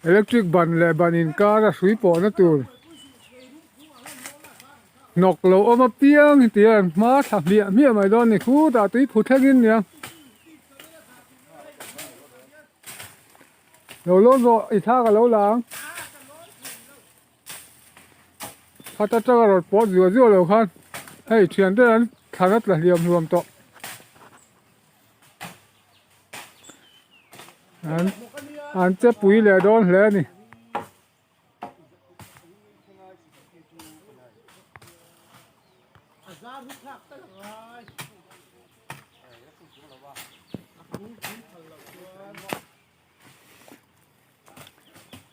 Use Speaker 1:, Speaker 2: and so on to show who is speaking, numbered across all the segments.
Speaker 1: Electric ban leh ban inkar a hrui pawhna tur hnawk lo awm apiang hi ti a an hma thla hmiah hmiah mai dawn a ni khutah tui phu thleng in nia lo lawn rawh i thla ka lo la ang khat atanga rawn pawt zuah zuah lo khan hei thiante an thlan a tla hliam hluam tawh. An an che pui leh dawn hle a ni.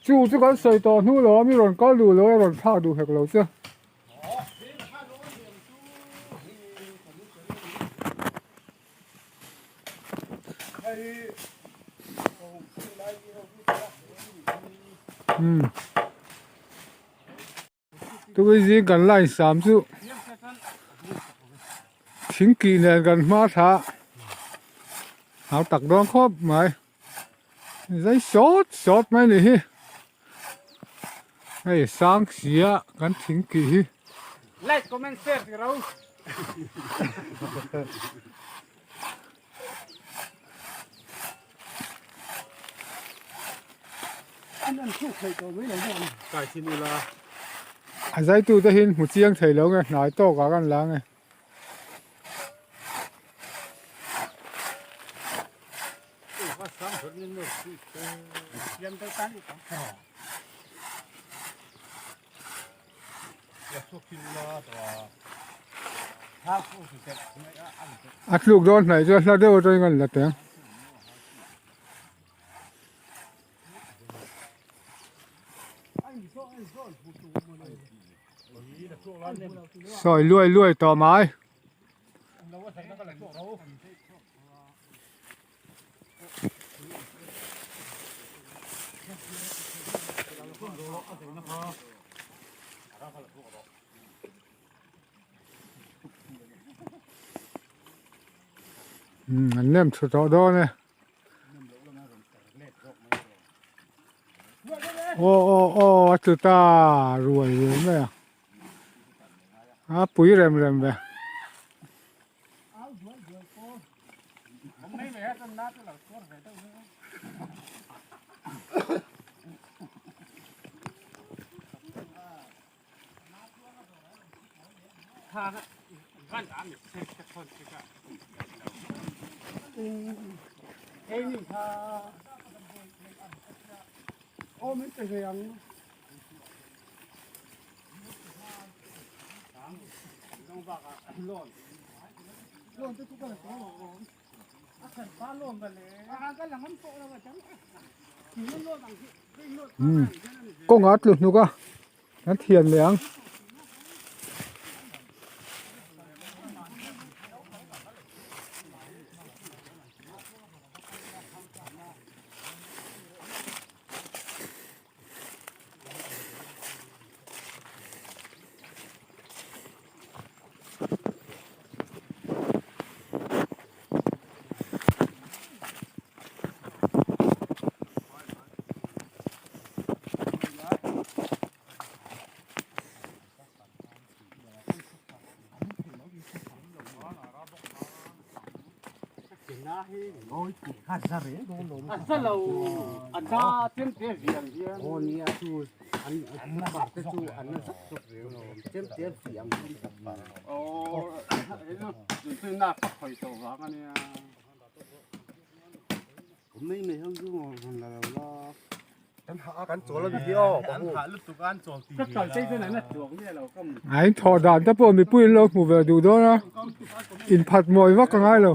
Speaker 1: Chu chu kan sawi tawh hnu lo a mi rawn kal duh lo a rawn thlak duh hek lo che. Umm tui zing kan line sam chu thing kih nen kan hma thla a tak dawn khawp mai zai sawt sawt mai a nih hi hei sang sia kan thing kih hi.
Speaker 2: Like comment share ti ro.
Speaker 1: A zaitu te hian hmu chiang thei lo nge hnai tawk ah kan la nge. A tluk dawn hnaih chu a hla deuh atangin kan la teng. Sawi luai luai tawh mai. An nem thu tawh dawn e. Aw aw aw a tlu ta ruai ruai mai a. A pui rem rem ve. Kawngah a tlu hnuk a an thian leh ang. A in thawh dan te pawh mipui in lo hmu ve duh dawn a in phat mawi vak a ngai lo.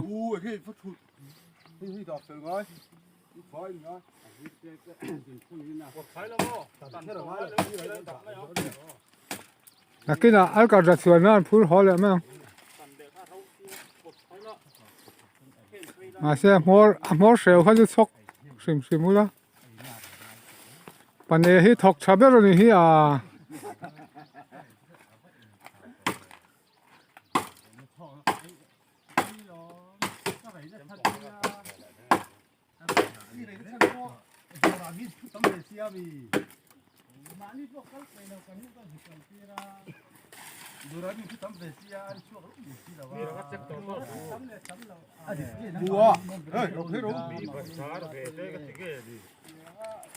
Speaker 1: Nakinah alkatra chhuan nan an phur haw leh mai ang. Mahse a hmawr a hmawr hreu kha chu chhawk hrim hrim ula. Pane hi thawk tha ber a ni hi a.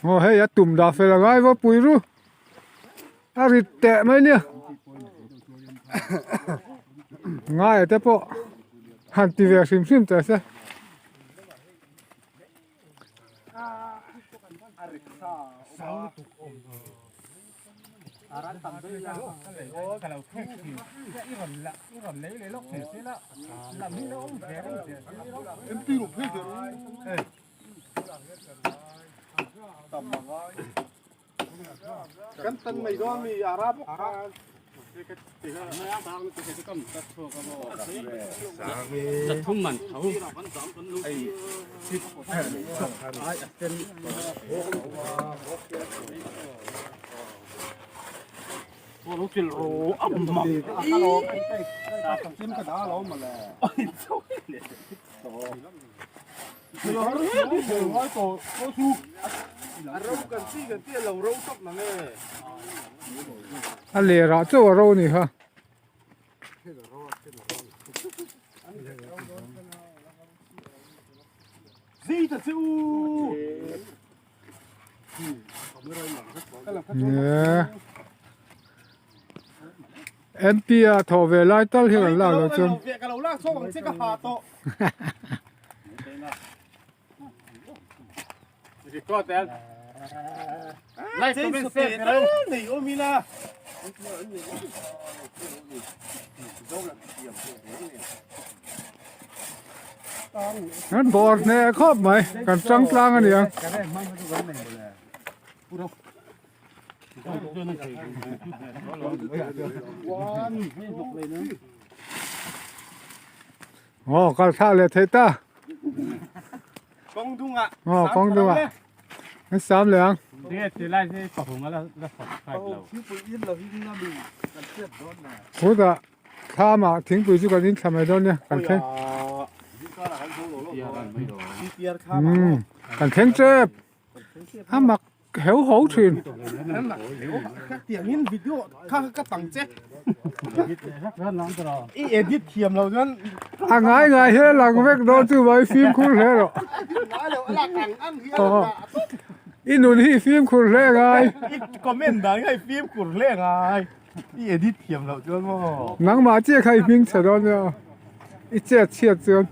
Speaker 1: Aw hei a tum dah fel a ngai va pui ru a rit teh mai nia ngaia te pawh han ti ve hrim hrim teh se. A ler ah chauh a ro a ni kha. MP a thawh ve lai tal hi kan lak loh chuan. Kan bawr hneh khawp mai kan tang tlang a niang. Aw kal thlah leh theih ta.
Speaker 2: Kawng dungah.
Speaker 1: Aw kawng dungah. An sam leh ang. Khutah thlamah thingpui chu kan in thla mai dawn nia kan thleng. Kan thleng tep. A mak heu ho thin.
Speaker 2: Tiangin video kha ka tang che. I edit thiam lo chuan.
Speaker 1: A ngai ngai hi a lang vek dawn chu mai fimkhur hle rawh. I nun hi fimkhur hle ngai.
Speaker 2: I comment dan kha i fimkhur hle ngai. I edit thiam loh chuan maw.
Speaker 1: Nangmah chiah kha i hming chhe dawn nia. I chet chhiat chuan.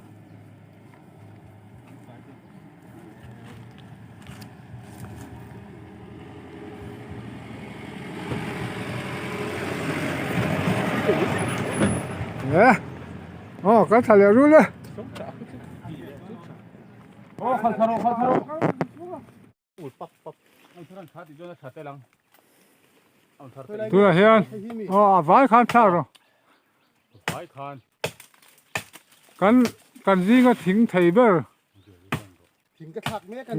Speaker 1: Eh, oh, kan thla leh rul e. Tunah hian aw a vai khan thlak rawh. Kan kan zinga thing thei ber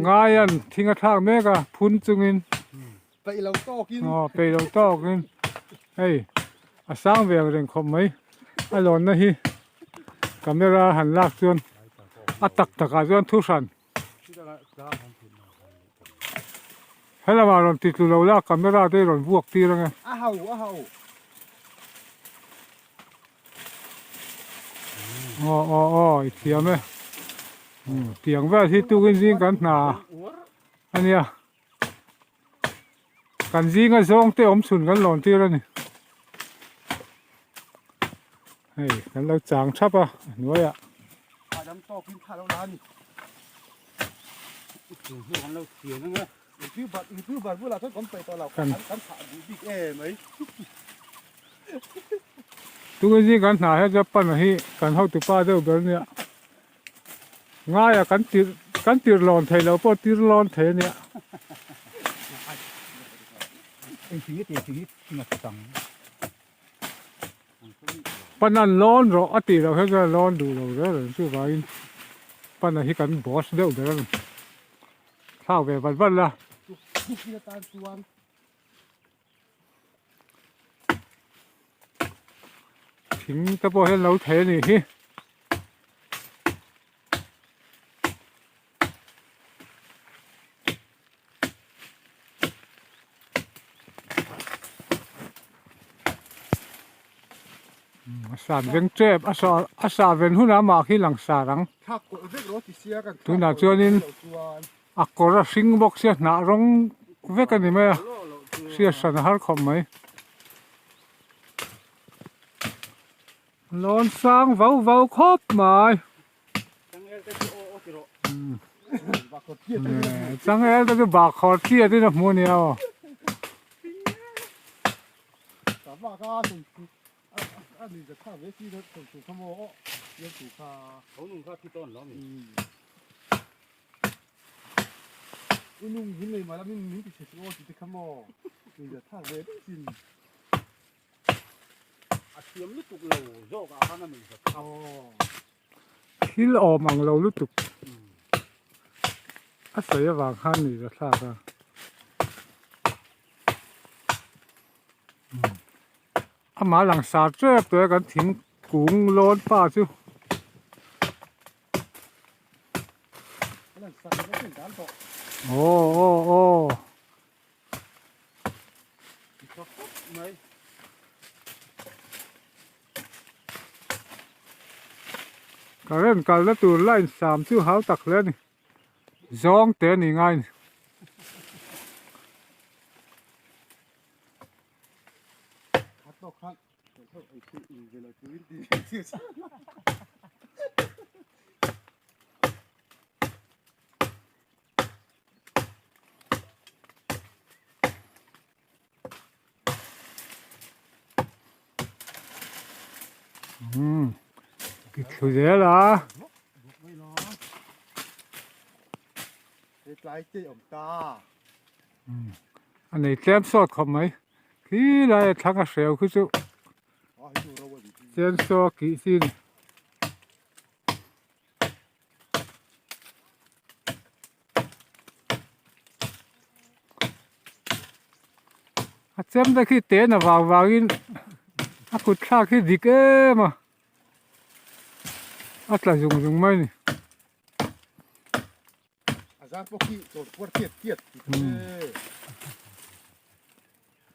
Speaker 1: ngaian thing a thlak mek a phun chungin aw peih lo tawkin hei a sang ve ang reng khawp mai a lawnna hi camera han lak chuan a tak takah chuan thu hran. Helamah rawn ti tlu lo la camera te rawn vuak tir ange.
Speaker 2: A ho a ho.
Speaker 1: Aw aw aw i thiam e. Tiang vel hi tukin zing kan hna ania. Kan zinga zawng te awm chhun kan lawn tir ani. Hei kan lo chang thap a a hnuaiah.
Speaker 2: Adam tawkin thla lo la a ni. Youtuber youtuber bulah chuan kan paih tawh lo kan kan thah duh bik em mai.
Speaker 1: Tunge zing kan hna hian chuan pan hi kan hotupa deuh ber ania. Ngaia kan tir kan tir lawn thei lo pawh tir lawn thei ania. Pan an lawn rawh a tih loh hian chuan a lawn duh lo reng reng chuvangin pana hi kan boss deuh ber a ni. Thlak ve vat vat la. Thing te pawh hian lo thei a nih hi. A san veng tep a sa a sa ven hunah amah khi lang sar ang. Tunah chuanin a kawr a hring bawk sia hnah rawng vek a ni mai a hriat hran a har khawp mai. Lawn sang vau vau khawp mai. Changel te chu bakhawr chiat in a hmu a nia aw. Thil awm ang lo lutuk a sawi avang khan ni ka thlak a amah lang sar tep tawh e kan thingkung lawn pa chu. Aw aw aw. Current kalna tur line sam chu hau tak hle a ni zawng te a ni ngai a ni. Umm ki thlu zel a. Umm a nei tlem sawt khawp mai khi lai a thlang a hreu khi chu chainsaw a kih chi a ni. A chem te khi ten a vang vangin a kut thlak hi dik em a a tla zung zung mai a ni.
Speaker 2: A zar pawh khi chawl puar tiat tiat ti te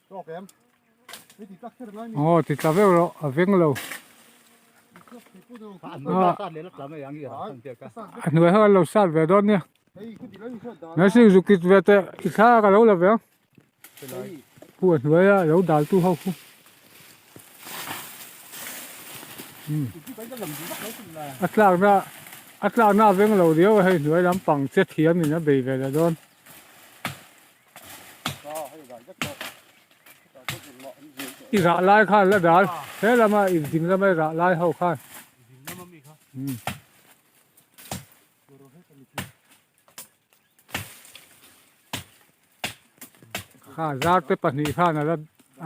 Speaker 2: tawk em hei ti tak kher ngai mi.
Speaker 1: Aw ti tla veuh rawh a veng lo. A hnuai ho an lo sat ve dawn nia. Nursing zukit ve teh i thla ka lo la ve ang. Khu a hnuaia lo dal tu ho khu. A tlakna a tlakna a veng lo riau a hei hnuai lampang che thiam in a bei ve leh dawn. I rah lai khan la dal he lama i ding lama i rah lai ho khan. Kha zar te pahnih khan a la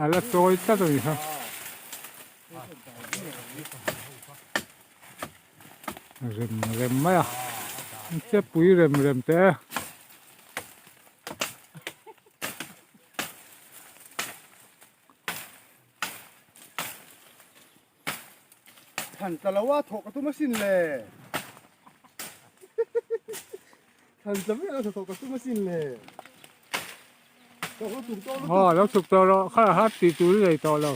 Speaker 1: a la chawi tlat a ni kha. Rem rem mai a che pui rem rem teh e.
Speaker 2: Than tla lo a thawh ka tum asin le. Than tla miah lo thawh ka tum asin le. Lo chhuk tawh lutuk.
Speaker 1: Aw lo chhuk tawh rawh kha ha tih tur i nei tawh lo.